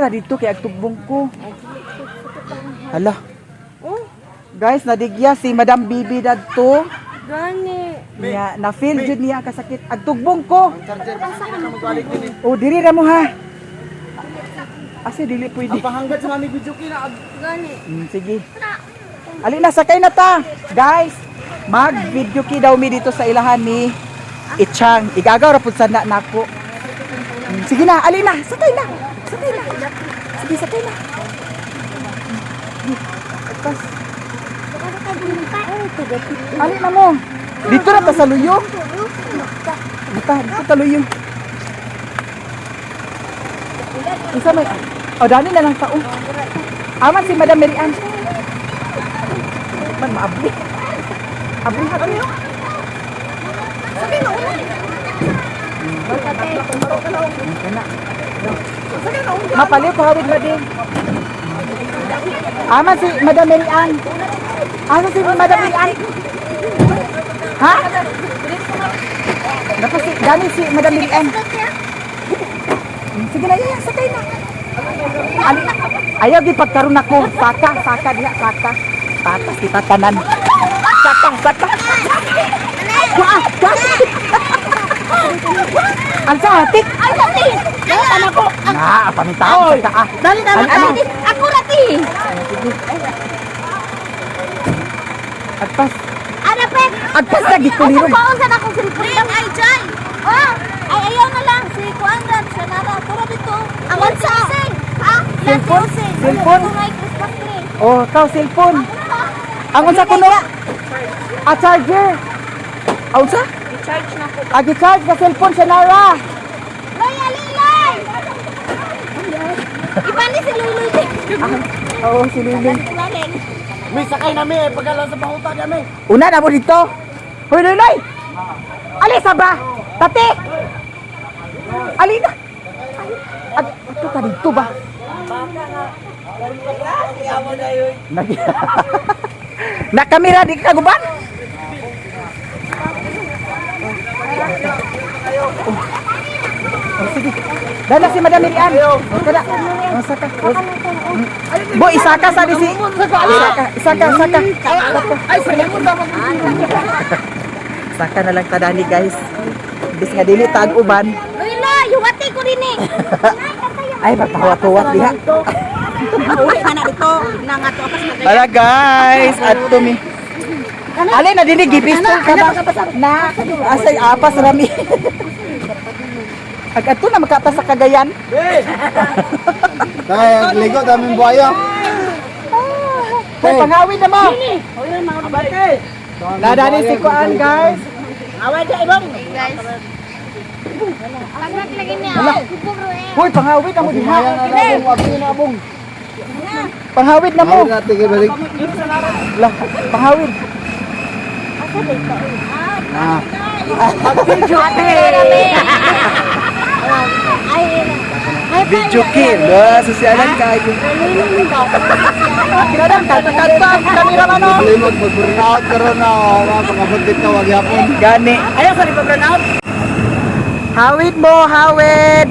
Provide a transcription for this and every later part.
ra dito kay agtugbong ko. Hala. Oh, Guys, nadigya si Madam Bibi dadto. gani. Niya, na feel jud niya ang kasakit. Agtugbong ko. Oh, diri ra mo ha. Asa dili pwede. Pahanggat sa mami video kina. Gani. Sige. Ali na, sakay na ta. Guys, mag video ki daw mi dito sa ilahan ni Ichang. Igagaw ra pud sana nako. Sige na, ali na, sakay na. Sakay na. Sige, sakay na. Agpas. Ali na mo. Dito ra ta sa luyong. Dito, dito ta luyong. Unsa may? Oh, dani na lang ta. Oh. Aman si Madam Mary Ann. Man maabli. Abli ha kayo. Kana. Mapaliw ko hawid mading. Aman si Madam Mary Ann. Asa si Madam Mary Ann? Ha? Dapat si dani si Madam Mary Ann. Sige na, yaya, sakay na. Ali, ayaw gi pagkaroon ako. Saka, saka diha, saka. Patas kita tanan. Saka, saka. Wah, wah. Ansa atik? Ay, dali. Dali ako. Na, pamintahan sa ka. Ah. Dali na Ano, ano? Ako rati. Agpas. Ana pe. Agpas na gikuliro. Paon sa akong cellphone lang ay jay. Oh, ay ayaw na lang si Kuan ra siya nara turo dito. Ang unsa? Ha? Cellphone? Cellphone? May Christmas tree. Oh, kaw cellphone. Ang unsa kuno? A charger. Ah, unsa? I-charge na ko. Agi charge ka cellphone sa Nara. Loy, alilay! Ibani si Luloy. Ah, oo, si Lily. Mi sakay na mi pagala sa pahuta di mi. Una na mo dito. Hoy, Luloy! Alisa ba? Tati! Alina! Ag, ito ka dito ba? Nag Nakamera di ka guban? Oh, sige. Dala si Madam Miriam. Oh, kada. Oh, saka. Oh. Bo, isaka sa di si. Isaka, isaka, isaka. Ay sa mo dapat. Saka na lang tadani guys. Bis nga dili tag uban. Luloy, yuwati ko rin eh. Ay, magpahuwat-huwat diha. Uwi ka na dito. Nangato ka sa Tara guys, adto mi. Ali na dinhi gipistol ka ba? Na asay apas rami. Ag adto na makata sa Cagayan. Tay ligo daming buaya. Hoy, pangawin na mo. Ladani si Kuan guys. Guys. Pagmat lagi niya. Hoy, pangawin na mo diha. Abong abong na abong. Pangawin na mo. Natin kay balik. Lah, pangawin. Ah. Video kill. Lah, sosyalan kayo. Kinadam kanta-kanta kamera man oh. Limot mag-burn out karon na oh, mga buntit ka wag yapon. Gani. Ayaw sa burn out. Hawid mo, hawid.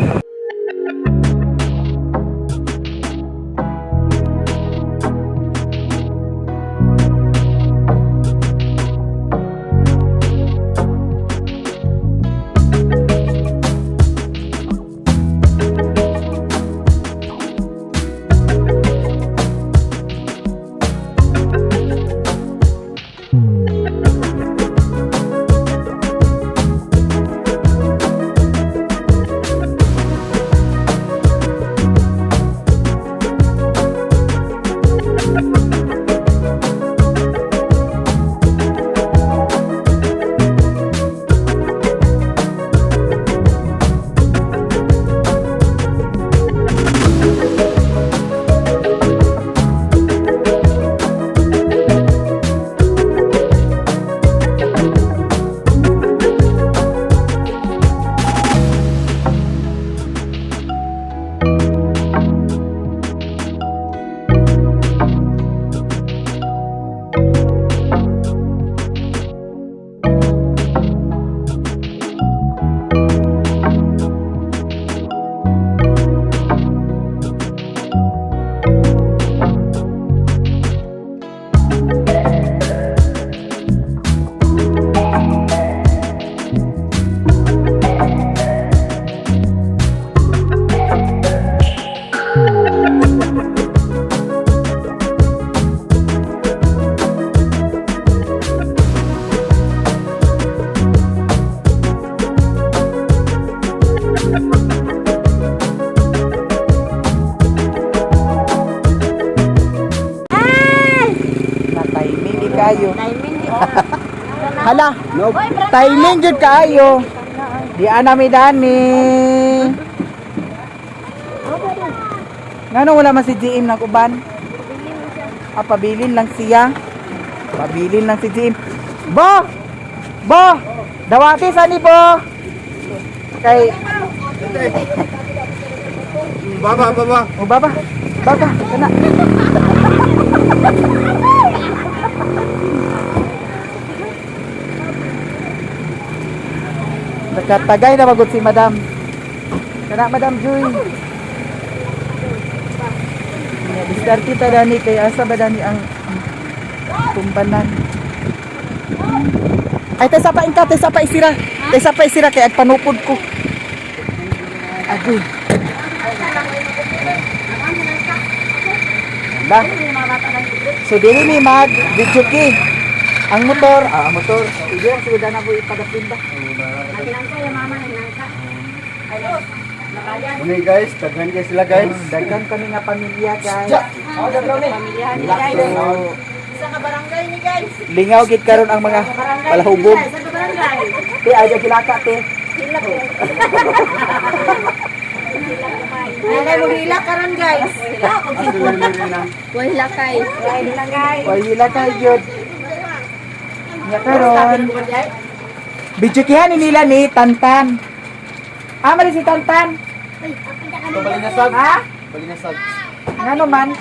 kaayo. Timing di Hala, timing jud kaayo. Di ana mi dani. Ngano wala man si GM ng uban? Ah, pabilin lang siya. Pabilin lang si GM. Bo! Bo! Dawati sa ni Bo! Kay, Baba, baba. oh, baba. Baba, kana. Nakatagay na magod si Madam. Kana Madam Joy. Ya, diskarte ta dani kay asa ba dani ang tumbanan. Ay, taysa pa ingka, taysa pa isira. Taysa pa isira kay agpanupod ko. Agoy. Ba? So dili ni mag video key. Ang motor, ang motor. Hindi ang siguro na ko ipagapin ba. Muni guys, daghan guys sila guys. Daghan kami nga pamilya, guys. Oh, daghan ni. So, Isa ka barangay ni guys. lingaw gid karon ang mga palahubog. Isa ka barangay. Te ay gilaka te. Ay, mo hila karon guys. Wala kay. Wala kay. Way hila kay gyud. Nya karon. Video kihan ni nila ni Tantan. Ah, mali si Tantan. Balinasag. Ha? Balinasag. Ngano man?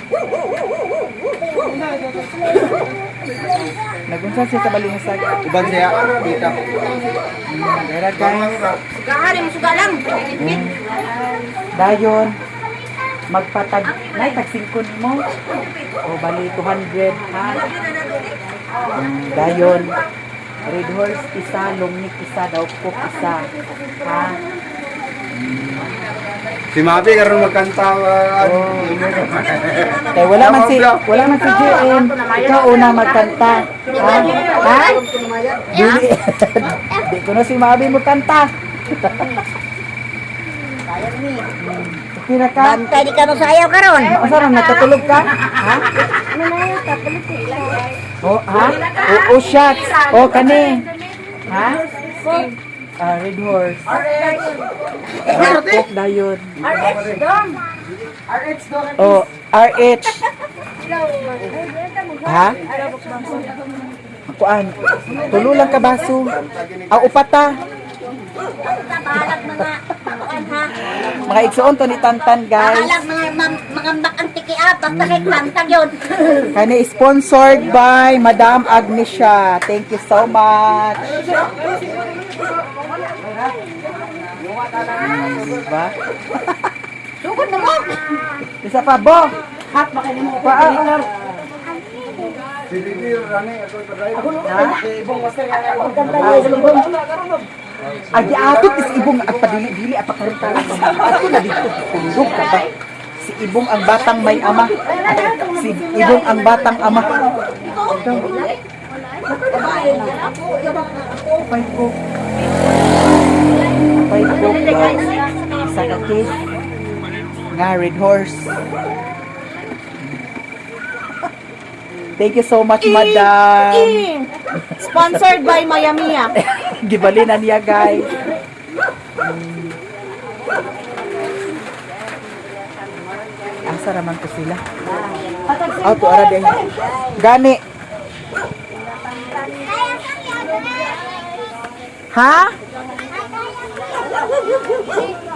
Nagunsa siya sa balingasag. Uban siya, dita. Dara guys. Sugahan mo suga lang. Dayon magpatag nay tag 5 nimo. O bali 200 ha. Dayon Red Horse isa, Longneck isa, daw Coke isa. Ha? Si Mabi karon magkanta. Oh. Kay wala man si JM, ikaw una magkanta. Ha? Ha? Dili. Di ko na si Mabi mo kanta. Okay na ka? Bantay di ka mo sayaw karon. Asa ra natutulog ka? Ha? Ano na yun? Kapalit Oh, ha? Oh, oh shucks. Oh, kani. Ha? Ah, Red Horse. RH. Coke dayon. RH dong. Oh, RH. Ha? Kuan. Tulo lang ka baso. Ah, upata. Bahalag mga kuan ha. Mga igsoon to ni Tantan, guys. Bahalag mga mga ang tikiab basta kay tantag yun. Kani sponsored by Madam Agnesia. Thank you so much. Diba? Sugod na mo. Isa pa, bo. Hat, mo. Pa, ah. Si Bibi rani ako pa-drive. Agi ato is ibong at padili-dili at pakaroon. Ato na dito tulog ka ba? Si Ibong ang batang may ama. Si Ibong ang batang ama. Five ko. Five ko. Guys. Isa ka case. Nga Red Horse. Thank you so much, madam. Sponsored by Mayamia. Gibali na niya, guys. Asa raman ko sila? Aw, to ara din. Gani. Ha?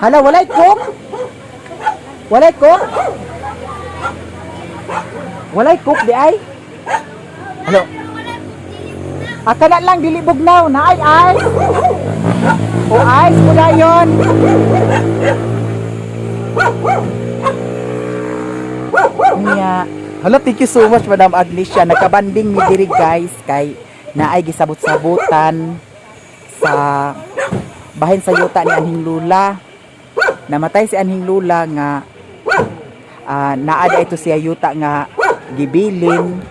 Hala, walay cook? Walay cook? Walay cook di ay? Halo. Aka na lang dili bugnaw na ay ice. O ice ko dayon. Niya. Hala, thank you so much Madam Agnesia. Nagkabanding mi diri guys kay naay gisabot-sabutan sa bahin sa yuta ni Anhing Lula. Namatay si Anhing Lula nga naa da ito siya yuta nga gibilin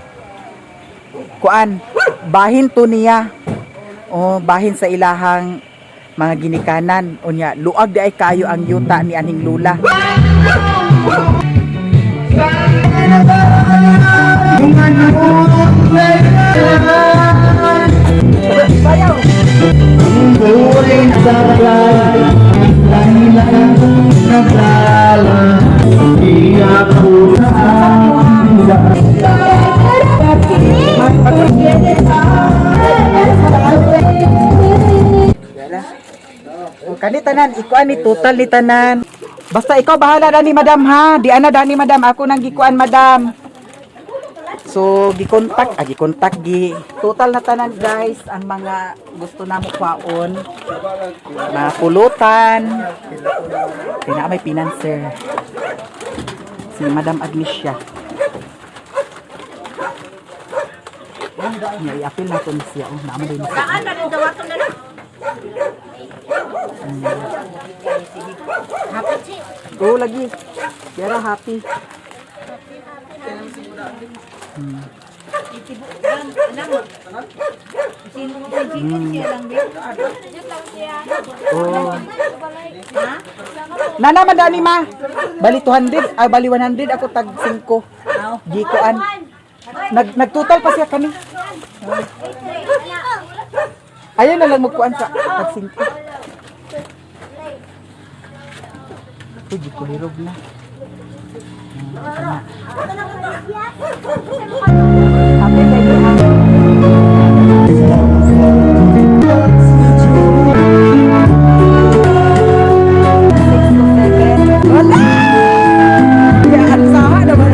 kuan bahin to niya o bahin sa ilahang mga ginikanan unya luag di ay kayo ang yuta ni Anhing Lula. Kani tanan, ikuan ni total ni tanan. Basta ikaw bahala dani, madam, ha. Di ana dani, madam, ako nang gikuan, madam. So gi-contact, gi-contact gi total na tanan, guys, ang mga gusto namo kwaon. Mga pulutan. Kaya may financer. Si Madam Agnesia. Nya i-appeal na to ni siya. Oh, naamo din siya. Saan na rin dawaton na lang? Oo, lagi. Yara happy. Oh. Nana man dani ma. Bali 200, ay bali 100 ako tag 5. Gikuan. Nagtotal pa siya kani. Ayaw na lang magkuan sa tag 5. Uy, gikulirog na. Happy kayo ha. Wala! Yan, saha naman.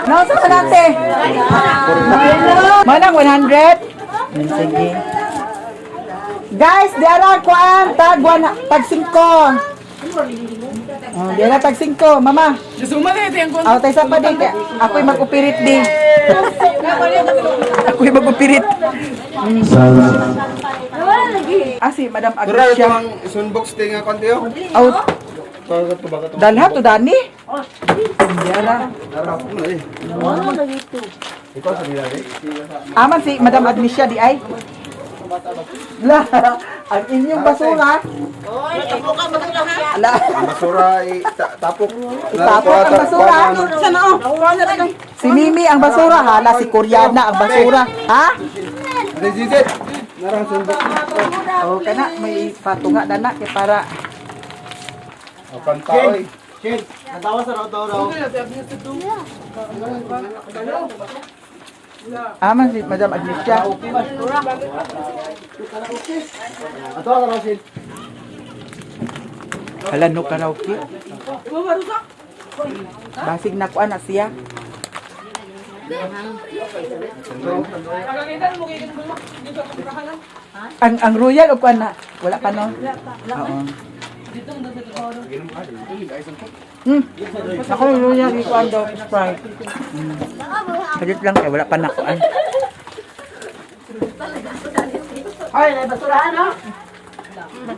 Nasa ka nate? Manang 100? Sige. Guys, di ara kuan tag one, tag 5. Oh, di ara tag 5, mama. Aw, tay sa pa din. Ako'y mag-operate di. Ako'y mag-operate. Ah, si Madam Dura ito Agnesia. ang sunbox tinga konti oh. Aw, Ito ito ba ito? dalha to dani. Di ara. Dara ko na eh. Ikaw sa nila eh. Aman si Madam Agnesia di ay. La, ang inyong basura. La, Ang basura tapok. Itapok ang basura. Si Mimi ang basura, hala si Koreana ang basura. Ha? Resisted. Narang sunbox. O kana may patunga dana kay para O kanta oy. Aman si Madam Agnesia. Ato ka raw sil. Hala no karaoke. Basig na kuan na siya. Ang royal o kuan na wala pa no? Oo. Ako yung royal yung kuan daw Sprite. Saglit lang kay wala pa na kuan. Ay, may basurahan ha? Ano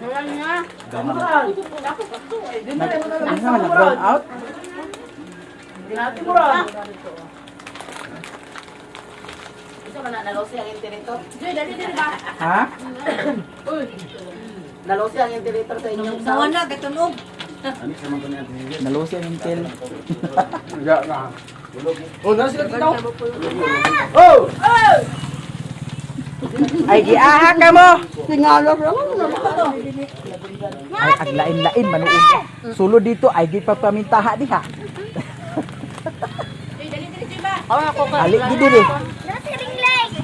naman nag-brown out? Isa man na nalosi ang intellector. Joy, dali dali ba? Ha? Nalosi ang intellector sa inyong Sawan na katunog. Nalusi ang intel. Ya na. Oh, nara sila dito. Oh! Ay giaha ka mo. Ay, ang lain-lain manuod. Sulod dito ay gipapamintaha diha. Joy, dali dali Joy ba? Ali gid diri.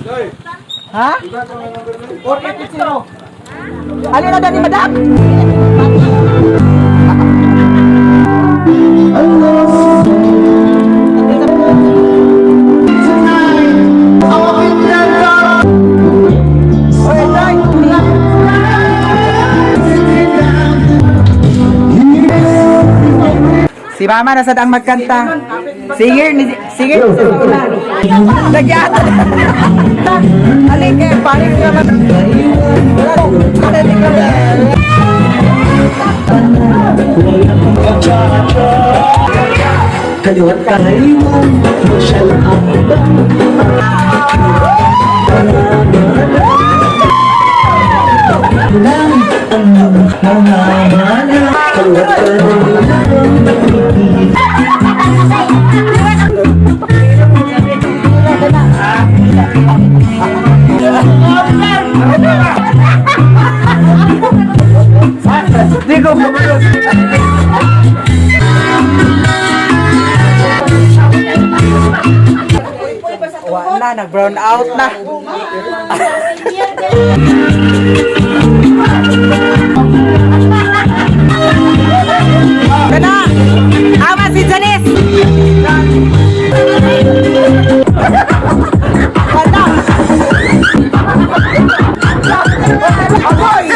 Doy. Ha? Iba ko ang number mo. Ali na dani, madam. Oy, Tay. Si Mama nasa ang magkanta. Singer ni singer ni sa una. Nagyata. Ali kay paring naman. Kaliwat kanan, social Kaliwat kanan. Di ko Na, nag-brown out na. Kana! Ama si Janice! Kana! Agoy!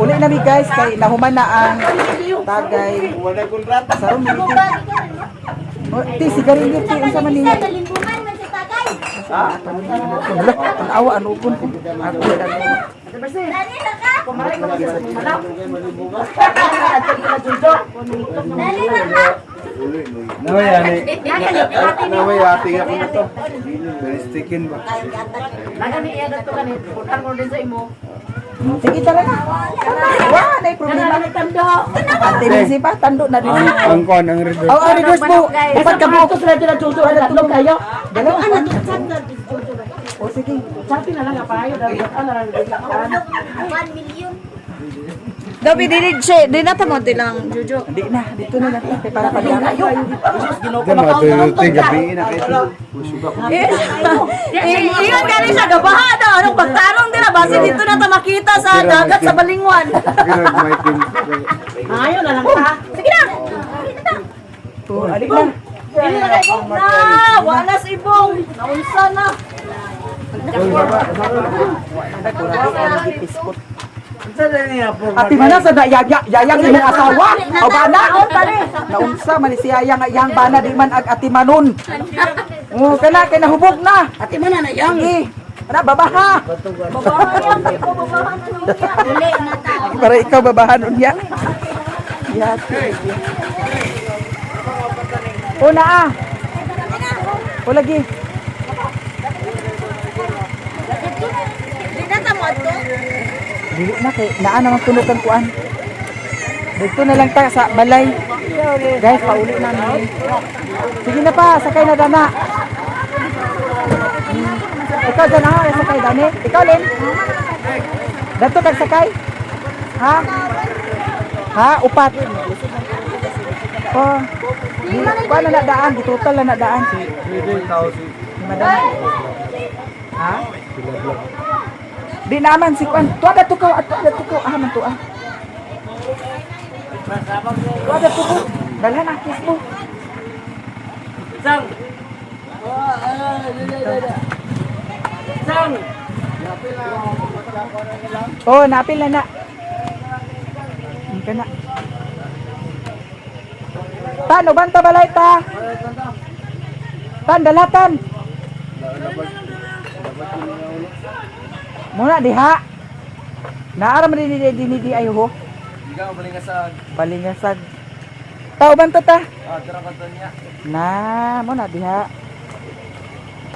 Uli na mi guys kay nahuman na ang tagay. Wala kontrata. Sa ron Oh, ti sigarilyo ti unsa man niya? Nalimbungan man sa tagay. Wala, tanawa ano kun. Ako na. Dali na ka. Dali na ka. Naway ani. Naway ati ako na to. Beristikin ba? Sige tara na. Wa na problema. Ate Nancy pa tando na din. Ang kon ang reverse. Oh, ang reverse mo. Upat ka buok. Sila sila chucho ang tatlo kayo. Dalawa. O sige. Sabi na lang apayo dahil ano lang 1 million. Dabi dili siya, di na tamo dilang Jojo. Hindi na, dito na lang kay para pag-ayo. Di matulog gabi na kayo. Eh, ingon gani siya gabaha daw anong pagtarong dira base dito na ta makita sa dagat sa Balingwan. Ayo na lang ta. Sige na. Oh, alik na. Dili na kay na, wala sa ibong. Naunsa na. Ate mana sa da yaya yayang imong asawa. O bana. Naunsa man ni si yaya nga iyang bana di man ag ati manon. Oh, kana kay nahubog na. Ati mana na yang. Eh, ana babaha. Babaha yan, ikaw babaha na unya. Uli na ta. Para ikaw babahan unya. Yate. O na ah. O lagi. Di na tamo adto. Dili na kay naa naman tunog kang kuan. Dito na lang ta sa balay. Guys, pauli na namin. Sige na pa, sakay na dana. Ikaw dyan ha, sakay dani. Ikaw Len. Dato kag sakay. Ha? Ha, upat. Oh. Di, kuan na na daan, di total na na daan. Si Madam. Ha? Di naman si Kwan. Tuwa na tukaw, at tuwa na tukaw. Ah, man tuwa. Tuwa na tukaw. Dalhan ang kiss mo. Sang. Sang. Oh, napil na na. Hindi ka na. Tan, uban ta balay ta. Tan, dalatan. Muna diha. Naara man din di di ay ho. Ikaw balingasag. Balingasag. Ta, uban ta ta. Ah, tara ka to niya. Na, mo na diha.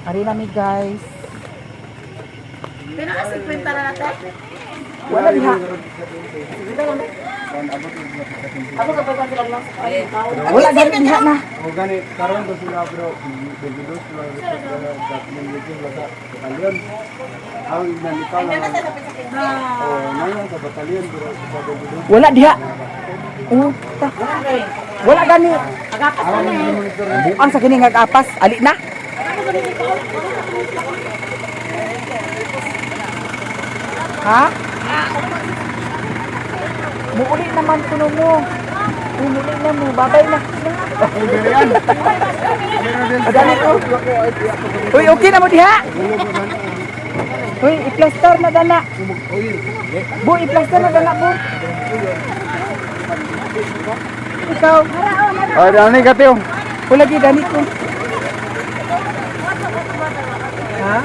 Ari na mi guys. Pinaka 50 na natin. Wala diha. Ako kapag ang sila lang sa Wala gani diha na. O gani, karon to sila bro, 22 sila sa sa batalyon. Ang nanitaw na. Oh, nayon sa batalyon pero sa 22. Wala diha. Oh, ta. Wala gani. Ang monitor. Buang sa kini nga gapas, ali na. Ha? Muuli naman kuno mo. Muuli na mo, babay na. Dali ko. Uy, okay na mo diha. Uy, i-plaster na dana. Bu, i-plaster na dana bu. Ikaw. Ay, dani ka tiyo. Wala gi dani ko. Ha?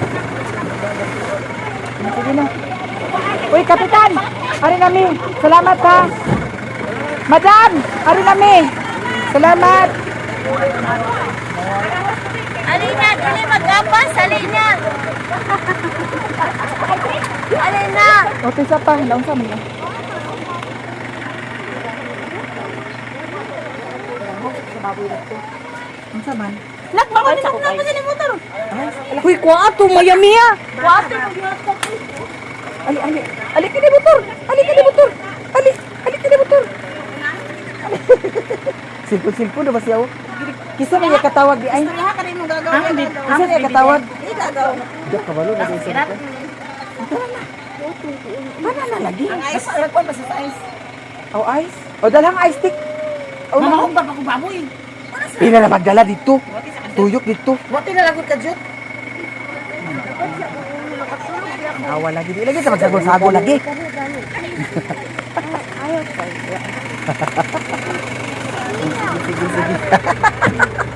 Sige na. Uy, kapitan! Ari nami. Salamat ha. Madam! Ari nami. Salamat. Alina, dili magapas, alina. Alina. Okay sa pa, naunsa man niya. Unsa man? Nagbawa ni na pa sa motor. Uy, kuha to, Miami ah. Water. Ali, ali. Ali kini motor. Ali kini motor. Ali, ali kini motor. Silpon-silpon na ba siya? Oh? Kisa na niya katawag di ay. Kisa niya katawag. Mana na lagi? Ang ice, ang kwan basta sa ice. Oh, ice. O dalang ice stick. Oh, Mamahog pa ako baboy. Pila na magdala dito. Tuyok dito. Wati na lagot ka jud. Awa lagi. Di lagi sa magsagol-sagol lagi. Sige, sige, sige.